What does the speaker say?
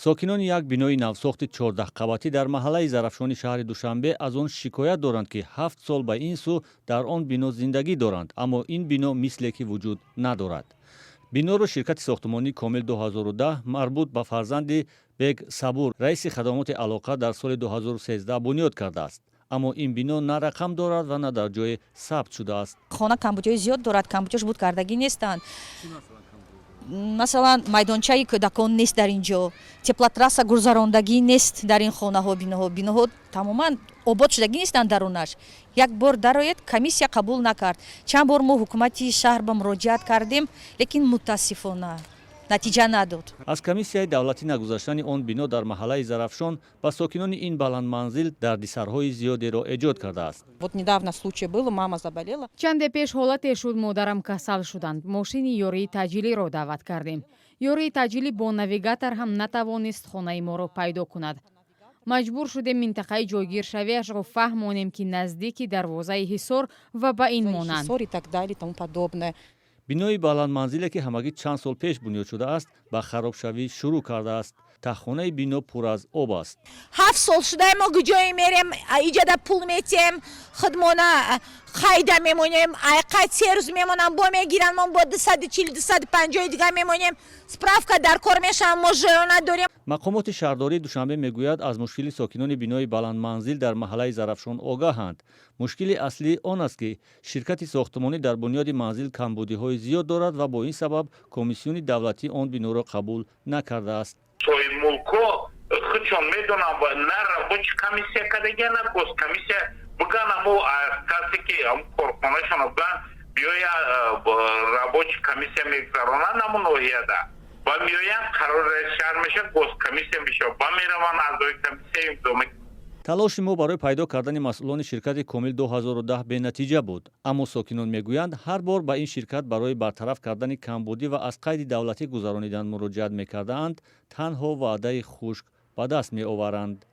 Сокинони як бинои навсохти 14-қабатӣ дар маҳаллаи Зарафшони шаҳри Душанбе аз он шикоят доранд, ки 7 сол ба ин сӯ дар он бино зиндагӣ доранд, аммо ин бино мисле ки вуҷуд надорад. Биноро ширкати сохтмонии «Комил 2010» марбут ба фарзанди Бег Сабур, раиси хадамоти алоқа, дар соли 2013 бунёд кардааст, аммо ин бино на рақам дорад ва на дар ҷое сабт шудааст. Хона камбудиҳои зиёд дорад, камбудиҳош буд кардагӣ нестанд. Масалан, майдончаи кӯдакон нест дар ин ҷо, теплотрасса гузарондагӣ нест дар ин хонаҳо. Биноҳо тамоман обод шудагӣ нестанд дарунаш. Як бор дароед, комиссия қабул накард. Чанд бор мо ҳукумати шаҳр ба муроҷиат кардем, лекин, мутаассифона, натиҷа надод. Аз комиссияи давлатӣ нагузаштани он бино дар маҳаллаи Зарафшон ба сокинони ин баландманзил дардисарҳои зиёдеро эҷод кардааст. Вот недавно случай был, мама заболела. Чанде пеш ҳолате шуд, модарам касал шуданд. Мошини ёрии таъҷилиро даъват кардем. Ёрии таъҷилӣ бо навигатор ҳам натавонист хонаи моро пайдо кунад. Маҷбур шудем минтақаи ҷойгиршавиашро фаҳмонем, ки наздики дарвозаи Ҳисор ва ба ин монанд. Ҳисор и так далее, тому подобное. Бинои баландманзиле, ки ҳамагӣ чанд сол пеш бунёд шудааст, ба харобшавӣ шурӯъ кардааст. Таҳхонаи бино пур аз об аст. 7 сол шуда, мо куҷое мерем? Иҷада пул метем, худмона хайда мемонем. Айқайд 3 рӯз мемонам, бо мегиранд, мо бо 240, 250-и дига мемонем. Справка дар кор мешавам, мо жиё надорем. Мақомоти шаҳрдории Душанбе мегӯяд, аз мушкили сокинони бинои баландманзил дар маҳаллаи Зарафшон огаҳанд. Мушкили аслӣ он аст, ки ширкати сохтмонӣ дар бунёди манзил камбудиҳои зиёд дорад ва бо ин сабаб комиссиони давлатӣ он биноро қабул накардааст. Соҳибмулкҳо худшон медонанд ва на рабочий комиссия кардагия, на госкомиссия биган. Амо аз касе ки корхонашон биган, биёя, рабочий комиссия мегузаронанд амо ноҳияда ва меоянд, қарори раиси шаҳр мешавад, госкомиссия мешавад ва мераванд, аъзои комиссия имзо. Талоши мо барои пайдо кардани масъулони ширкати «Комил 2010» бенатиҷа буд, аммо сокинон мегӯянд, ҳар бор ба ин ширкат барои бартараф кардани камбудӣ ва аз қайди давлатӣ гузаронидан муроҷиат мекардаанд, танҳо ваъдаи хушк ба даст меоваранд.